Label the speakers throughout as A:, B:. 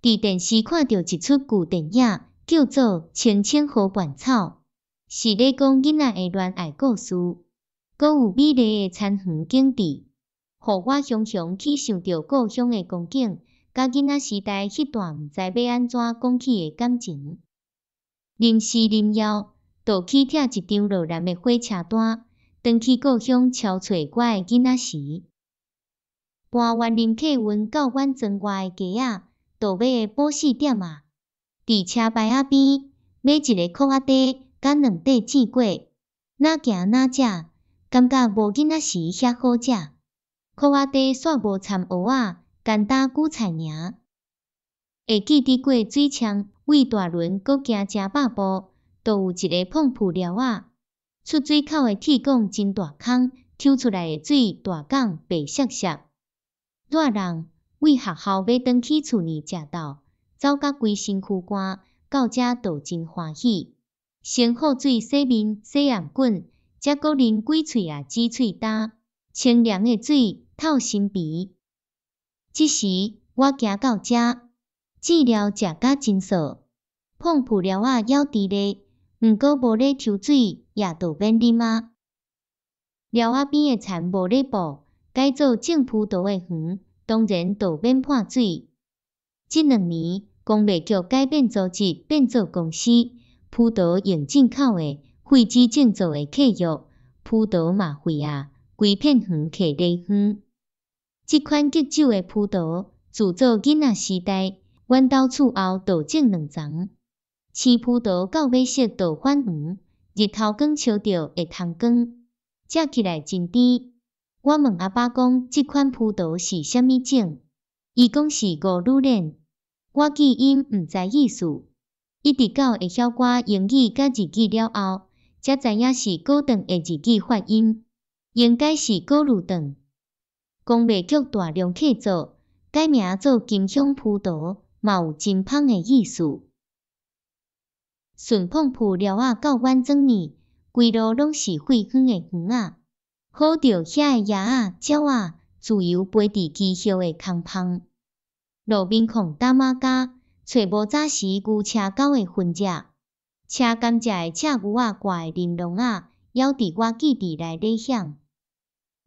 A: 佇電視看著一齣舊電影，叫做《青青河畔草》，是咧講囡仔的戀愛故事，閣有美麗的田園景致，予我雄雄去想著故鄉的光景，佮囡仔時代彼段毋知欲按怎講起的感情。臨時臨要，就去拆一張落南的火車單，轉去故鄉敲揣我的囡仔時。搬員林客運到阮莊外的街仔，到尾的補四點仔，佇車牌仔邊買一个箍仔茶，佮兩塊煎粿，若行若食，感覺無囡仔時遐好食。箍仔茶煞無摻蚵仔，簡單韭菜爾。會記得過水塭，位大崙閣行誠百步，就有一个膨鋪寮仔，出水口的鐵管真大空，抽出來的水大港白雪雪。熱人為學校欲轉去厝呢食晝，走甲規身軀汗，到遮就真歡喜。先喝水洗面洗頷頸，才閣啉幾喙仔紫喙焦，清涼的水透心脾。這時我行到遮，煎料食甲真燥，膨鋪寮仔猶佇咧，毋過無咧抽水，也就免啉啊。寮仔邊的田無咧播，改做種葡萄的園，當然就免潑水。這兩年，公賣局改變組織，變做公司，葡萄用進口的，廢止種做的契約，葡萄嘛廢啊，規片園客犁園。這款極少的葡萄，自做囡仔時代，阮兜厝後就種兩叢。青葡萄到尾色就反黃，日頭光燒著會通光，食起來真甜。我問阿爸講，這款葡萄是啥物種？伊講是五女蓮。我記音毋知意思，一直到會曉寡英語佮日語了後，才知影是古頓的日語發音，應該是古魯頓。公賣局大量契作，改名做金香葡萄，嘛有真芳的意思。順膨鋪寮仔到阮莊呢，規路攏是廢園的園仔，好著遐的鴨仔、鳥仔自由飛佇枝葉的空縫。路面炕擔仔跤，揣無早時牛車狗的痕跡，車甘蔗的赤牛仔掛的玲瓏仔，猶佇我記憶內咧響。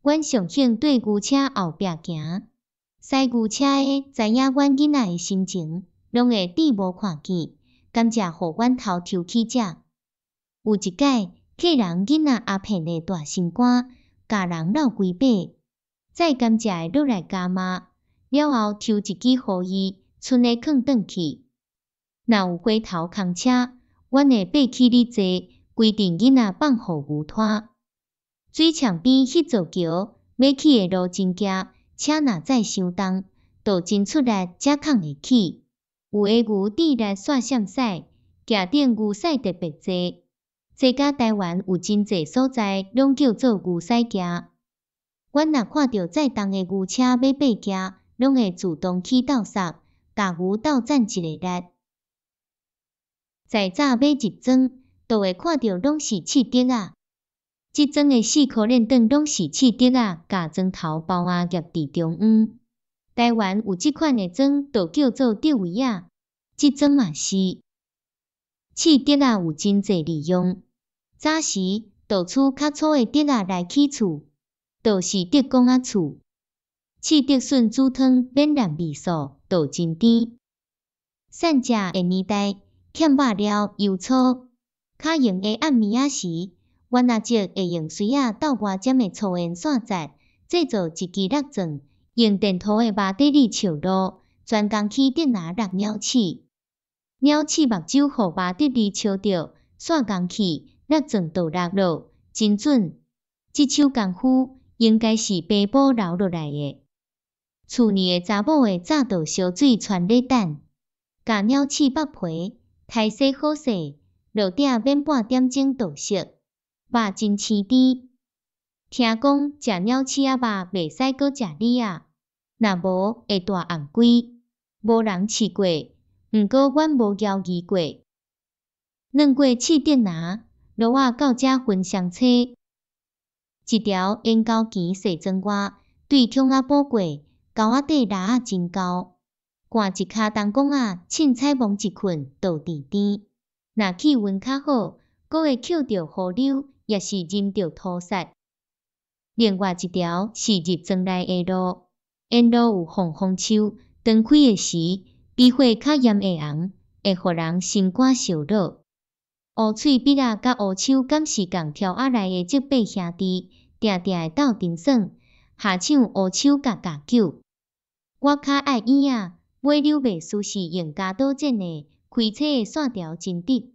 A: 阮上興綴牛車後壁行，駛牛車的知影阮囡仔的心情，攏會當無看見，甘蔗予阮頭抽去食。有一擺，客人囡仔阿騙的大心肝，共人摎幾把，載甘蔗的落來加碼，了後抽一支予伊，賰咧囥轉去。若有回頭空車，阮會爬起咧坐，規陣囡仔放予牛拖。水塭邊彼座橋，欲去的路真崎，車若載傷重，就真出力才崁會起。有的牛豬力煞閃駛，崎頂牛屎特別濟。這佮台灣有真濟所在，攏叫做牛屎崎。阮若看著載重的牛車欲爬崎，攏會主動去鬥捒，共牛鬥攢一下力。在早欲入莊，就會看著攏是刺竹仔。這莊的四箍鏈轉攏是刺竹仔，共磚頭包仔夾佇中央。台灣有這款的莊，就叫做竹圍仔。這莊嘛是。刺竹仔有真濟利用。早時，就取較粗的竹仔來起厝，就是竹枋仔厝。刺竹筍煮湯免湳味素，就真甜。散食的年代，欠肉了油粗，較閒的暗暝仔時，阮阿叔會用化仔鬥外針的粗煙線節，製造一支蠟燭，用電塗的馬蹄裡笑路，專工去竹林獵鳥鼠。鳥鼠目睭予馬蹄裡燒著，線仝去，蠟燭就落落，真準。這手功夫應該是爸母留落來的。厝內的查某會早就燒水汆咧等，共鳥鼠剝皮，刣洗好勢，落鼎免半點鐘就熟，肉真鮮甜。聽講食鳥鼠仔肉袂使閣食李仔，若無會大甕龜。無人試過，毋過阮無猶疑過。轉過刺竹林，路仔到遮分雙叉，一條沿溝墘踅莊外，對孔仔埔過，溝仔底蜊仔真厚。捾一跤东公仔，凊彩摸一困就甜甜。若气运較好，閣會抾著雨溜，抑是忍著塗虱。另外一條是入莊內的路，沿路有防風樹，當開的時，比火較豔的紅，會予人心肝燒熱。烏喙筆仔佮烏手敢是仝柱仔內的這伯兄弟，定定會鬥陣耍，下搶烏手佮咬揪。我較愛椅仔，尾溜袂輸是用鉸刀剪的，開車的線條真直。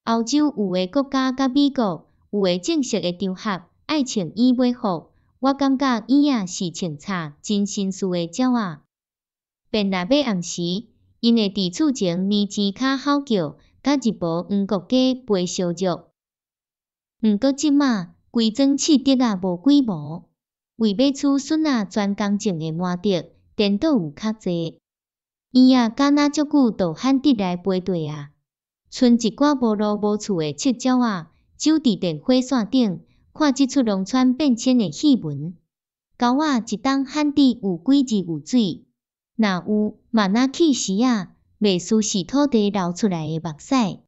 A: 歐洲有的國家佮美國有的正式的場合愛穿燕尾服，我感覺椅仔是穿插真紳士的鳥仔。便若欲暗時，𪜶會佇厝前年錢跤吼叫，佮入無黃國雞飛燒肉。毋過這馬規莊刺竹仔無幾無，為欲取筍仔專工種的麻竹，顛倒有較濟。椅仔敢若足久就罕得來飛綴啊！賰一寡無路無厝的赤鳥仔，守佇電火線頂，看這齣農村變遷的戲文。溝仔一冬罕得有幾日有水，若有嘛若去時仔，袂輸是土地流出來的目屎。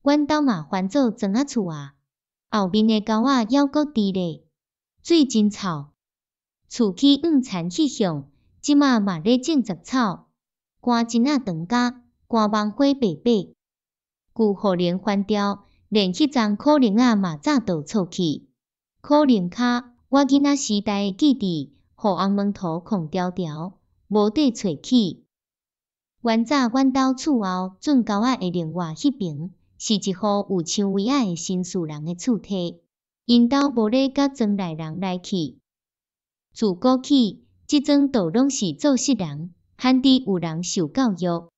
A: 阮兜嘛翻做莊仔厝啊，後面的溝仔猶閣佇咧，水真臭。厝起五田彼向，這馬嘛咧種雜草，寒針仔長甲寒網花白白。舊雨淋翻掉，連彼欉苦苓仔嘛早就錯去。苦苓跤，我囡仔時代的記憶，予紅毛塗空條條，無地揣起。原早阮兜厝後圳溝仔的另外彼爿，是一戶有薔薇仔的新事人的厝體，𪜶兜無咧佮莊內人來去。自古起，這莊就攏是做穡人，罕得有人受教育。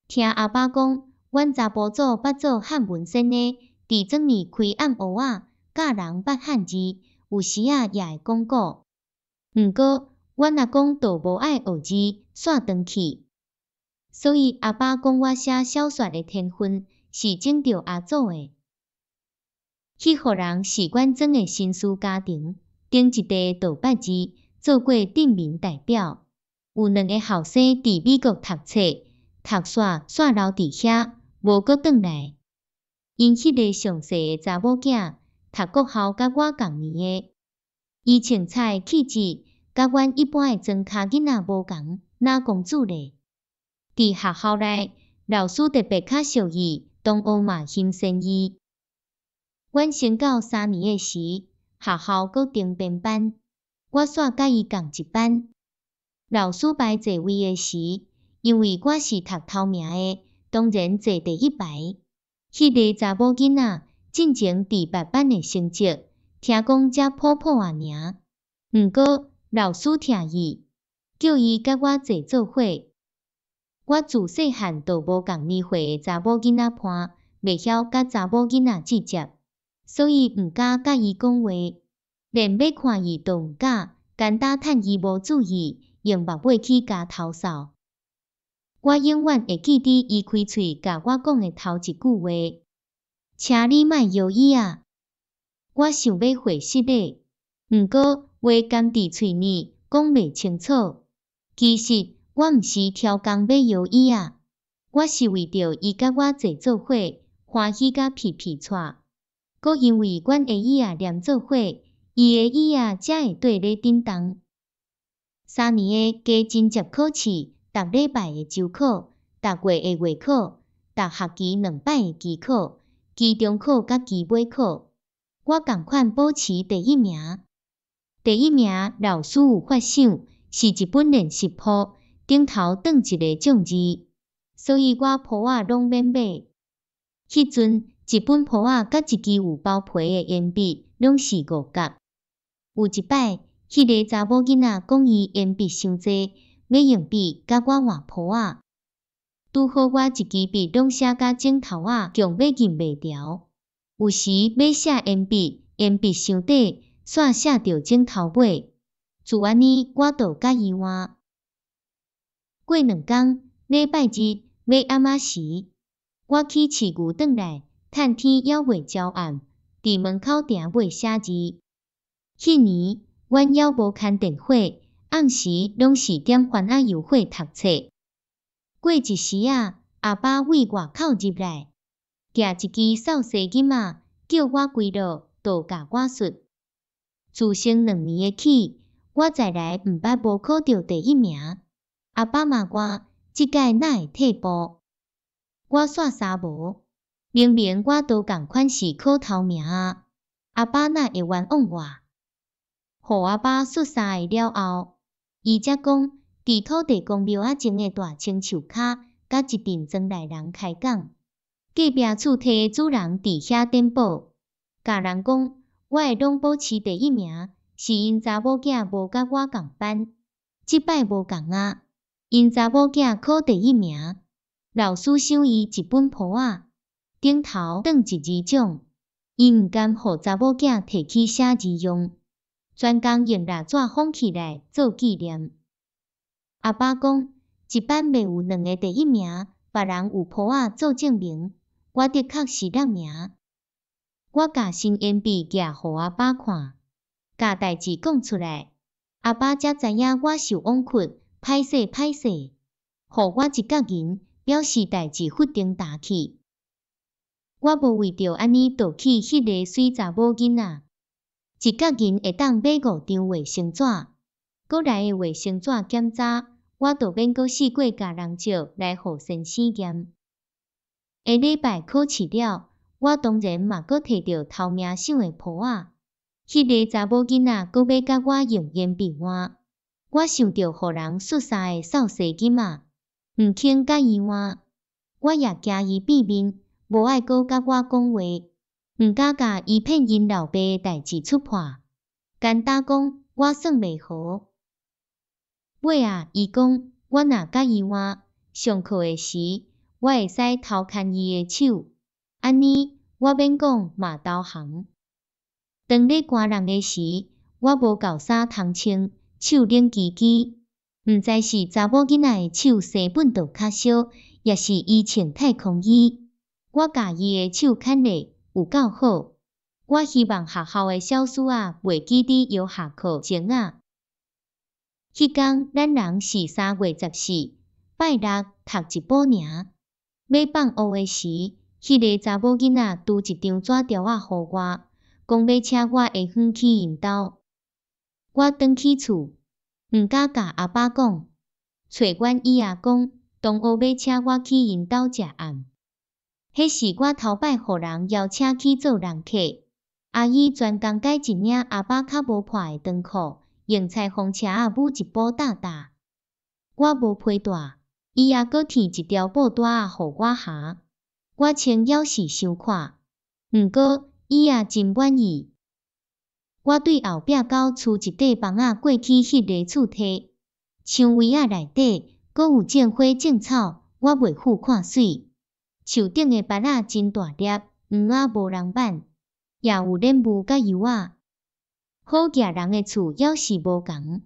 A: 聽阿爸講，阮查埔祖捌做漢文先的，佇莊裡開暗學仔，教人捌漢字，有時仔也會講古。毋過，阮阿公就無愛學字，煞轉去。所以阿爸講我寫小說的天分是種著阿祖的。彼戶人是阮莊的紳士家庭，頂一代就捌字，做過鎮民代表。有兩个後生佇美國讀冊，讀煞煞留佇遐，無閣轉來。𪜶彼个上細的查某囝讀國校，佮我仝年的。伊穿插的氣質，佮阮一般的莊跤囡仔無仝，若公主咧。佇學校內，老師特別較惜伊，同學嘛欣羨伊。阮升到三年的時，學校閣重編班，我煞佮伊仝一班。老師排座位的時，因為我是讀頭名的，當然坐第一排。彼个查某囡仔進前佇別班的成績，聽講才普普仔爾。毋過老師疼伊，叫伊佮我坐做伙。我自細漢就無仝年歲的查某囡仔伴，袂曉佮查某囡仔接接，所以毋敢佮伊講話，連欲看伊都毋敢，干焦趁伊無注意，用目尾去共偷掃。我永遠會記得伊開喙共我講的頭一句話：請你莫搖椅仔。我想欲回失禮，毋過話含佇喙爾，講袂清楚。其實我毋是超工欲搖椅仔，我是為著伊佮我坐做伙，歡喜甲皮皮掣。閣因為阮的椅仔黏做伙，伊的椅仔才會綴咧振動。三年的加真接考試，逐禮拜的週考，逐月的月考，逐學期兩擺的期考、期中考佮期尾考，我仝款保持第一名。第一名老師有發賞，是一本練習簿，頂頭轉一个獎字，所以我簿仔攏免買。彼陣一本簿仔佮一支有包皮的鉛筆攏是5角。有一擺，彼个查某囡仔講伊鉛筆傷濟，欲用筆佮我換簿仔。拄好我一支筆攏寫甲指頭仔強欲認袂牢，有時欲寫鉛筆，鉛筆傷短，煞寫著指頭尾。自按呢，我就佮伊換。過兩工，禮拜日欲暗仔時，我去飼牛轉來，趁天猶未焦暗，佇門口埕尾寫字。彼年，阮猶無牽電火，暗時攏是點番仔油火讀冊。過一時仔，阿爸對外口入來，舉一支掃沙囡仔，叫我跪落，就共我術。自升2年的起，我在來毋捌無考著第一名。阿爸罵我，這擺哪會退步？我煞捎無，明明我都仝款是考頭名啊！阿爸哪會冤枉我？予阿爸術三个了後，伊才講，佇土地公廟仔前的大青樹跤，佮一陣莊內人開講，隔壁厝地的主人佇遐點報，共人講我會攏保持第一名，是𪜶查某囝無佮我仝班，這擺無仝啊，𪜶查某囝考第一名，老師賞伊一本簿仔，頂頭轉一二獎，伊毋甘予查某囝提去寫字用，專工用蠟紙封起來做紀念。阿爸講，一班袂有兩个第一名，別人有簿仔做證明，我的確是六名。我共新鉛筆寄予阿爸看，共代誌講出來，阿爸才知影我受枉屈，歹勢歹勢，予我一角銀，表示代誌發生焦去。我無為著按呢妒忌彼个媠查某囡仔，一角銀會當買五張衛生紙，閣來的衛生紙檢查，我就免閣四過共人借來予先生驗。下禮拜考試了，我當然嘛閣提著頭名賞的簿仔，彼个查某囡仔閣欲共我用鉛筆換，我想著予人術三个掃沙囡仔，毋肯共伊換，我也驚伊變面，無愛閣共我講話，毋敢共伊騙𪜶老爸的代誌出破，簡單講我算袂好。尾仔伊講，我若共伊換，上課的時，我會使偷牽伊的手，按呢我免講嘛投降。當咧寒人的時，我無夠衫通穿，手冷吱吱，毋知是查某囡仔的手生本就較燒，抑是伊穿太空衣。我共伊的手牽咧有夠好。我希望學校的小師仔袂記佇藥學課前仔。彼工咱人是3月14，拜六讀一補爾。欲放學的時，彼个查某囡仔拄一張紙條仔予我，講欲請我下昏去𪜶兜。我轉去厝，毋敢共阿爸講，揣阮姨仔講，同學欲請我去𪜶兜食暗。彼是我頭擺予人邀請去做人客。阿姨專工改一領阿爸較無破的長褲，用裁縫車仔舞一補搭搭。我無皮帶，伊猶閣添一條布帶仔予我縖。我穿猶是傷闊，毋過伊也真滿意。我對後壁溝趨一塊枋仔過去彼个厝䖙，牆圍仔內底閣有種花種草，我袂赴看媠。樹頂的芭仔真大粒，黃仔無人挽，也有蓮霧佮柚仔。好額人的厝猶是無仝。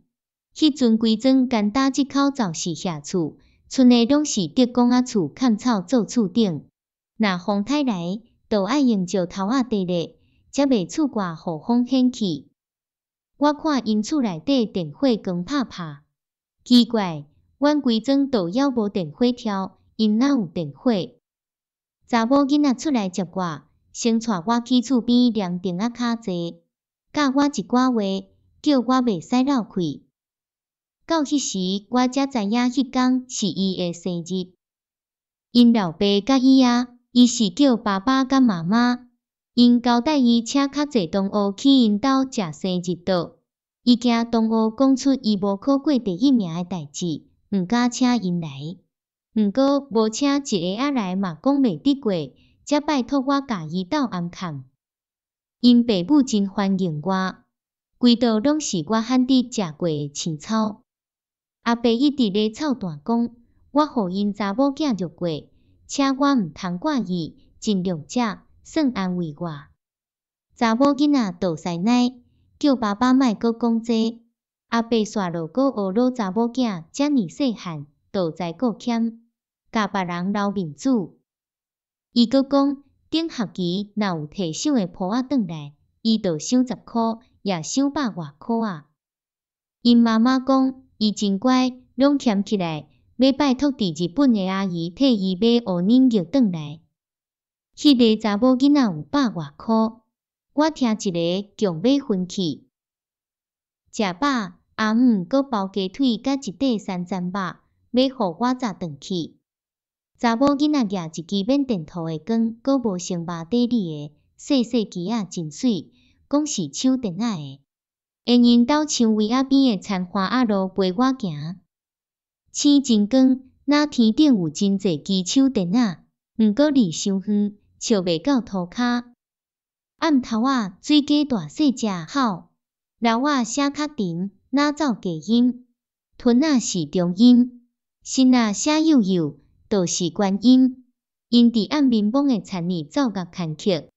A: 彼陣規莊干焦這口就是額厝，賰的攏是竹管仔厝，崁草做厝頂。若風颱來，就愛用石頭仔硩咧，才袂厝蓋予風掀去。我看𪜶厝內底電火光拍拍，奇怪，阮規莊都猶無電火柱，𪜶哪有電火？查某囡仔出來接我，先帶我去厝邊涼亭仔跤坐，教我一寡話，叫我袂使漏氣。到彼時，我才知影彼工是伊的生日。𪜶老爸佮伊仔，伊是叫爸爸佮媽媽。𪜶交代伊請較濟同學去𪜶兜食生日桌。伊驚同學講出伊無考過第一名的代誌，毋敢請𪜶來。毋過無請一个仔來嘛講袂得過，才拜託我共伊鬥暗崁。𪜶爸母真歡迎我，規桌攏是我漢佇食過的青草。阿伯一直咧臭彈講，我予𪜶查某囝虐過，請我毋通掛意，盡量食，算安慰我。查某囡仔倒師奶，叫爸爸莫閣講這。阿伯煞落閣呵咾查某囝遮爾細漢，就知顧儉，共別人留面子。伊閣講，頂學期若有提賞的簿仔轉來，伊就賞10箍，抑賞百外箍仔。𪜶媽媽講，伊真乖，攏儉起來，欲拜託佇日本的阿姨替伊買烏奶玉轉來。彼个查某囡仔有百外箍，我聽一个強欲昏去。食飽，阿姆閣包雞腿佮一塊三層肉，欲予我紮轉去。查某囡仔舉一支免電塗的管，閣無穿襪底裡的細細支仔真媠，講是手電仔的。緣𪜶兜薔薇仔邊的田花仔路陪我行，星真光，若天頂有真濟支手電仔，毋過離傷遠，照袂到塗跤。暗頭仔水雞大細隻吼，老仔聲較沉，若走低音，豚仔是中音，神仔聲幼幼，就是懸音。𪜶佇暗眠歕的田裡奏樂牽曲，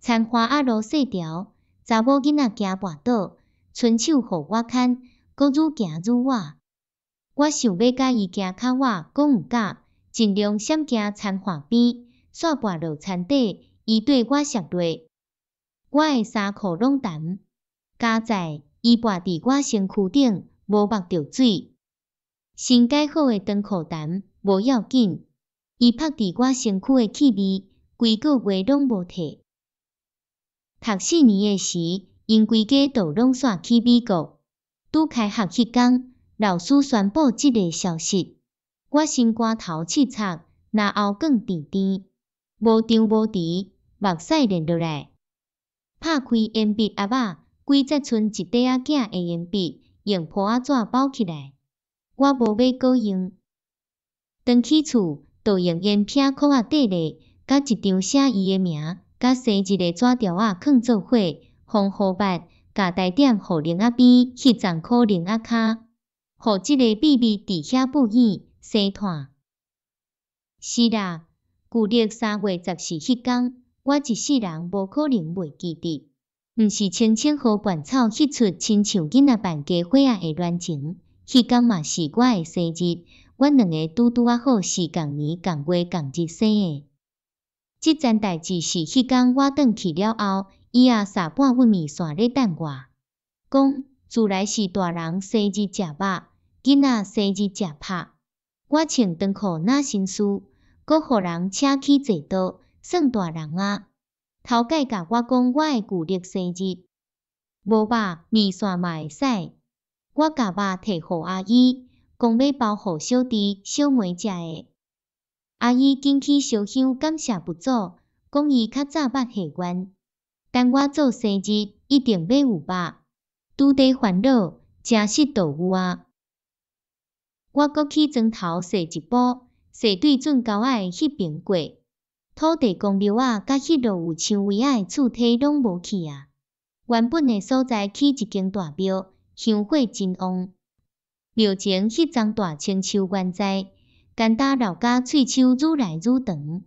A: 田花仔路細條，查某囡仔驚跋倒，伸手予我牽，閣愈行愈倚。我想欲佮伊行較倚，閣毋敢，盡量閃行田岸邊，煞跋落田底，伊綴我摔落。我的衫褲攏澹，佳哉伊跋佇我身軀頂，無目著水。新改好的長褲澹，無要緊，伊曝佇我身軀的氣味，規個月攏無退。讀四年的時，𪜶規家都攏煞去美國。拄開學彼工，老師宣布這个消息，我心肝頭刺插，嚨喉哽甜甜，無張無弛，目屎連落來。拍開鉛筆盒仔，幾節賰一塊仔囝的鉛筆，用破仔紙包起來。我無欲閣用。轉去厝，就用鉛片箍仔綴咧，佮一張寫伊的名，佮生日的紙條仔囥做伙，防雨襪，共台點予櫂仔邊彼層箍櫂仔跤，予這个秘密佇遐布演生炭。是啦，舊曆3月14彼工，我一世人無可能袂記得，毋是青青河伴草彼齣親像囡仔扮家伙仔的戀情，彼工嘛是我的生日，阮兩个拄拄仔好是仝年仝月仝日生的。這件代誌是彼工我轉去了後，伊也撒半碗麵線咧等我，講自來是大人生日食肉，囡仔生日食拍。我穿長褲若紳士，閣予人請去坐桌，算大人啊。頭擺共我講我的舊曆生日，無肉麵線嘛會使。我共肉提予阿姨，講欲包予小弟小妹食的。阿姨緊去燒香感謝佛祖，講伊較早捌許願，等我做生日一定欲有肉。拄綴煩惱，誠實就有啊。我閣去磚頭踅一晡，踅對準溝仔的彼爿過。土地公廟仔佮彼落有薔薇仔的厝體攏無去啊。原本的所在起一間大廟，香火真旺。廟前彼叢大青樹原在，干焦老甲喙鬚愈來愈長。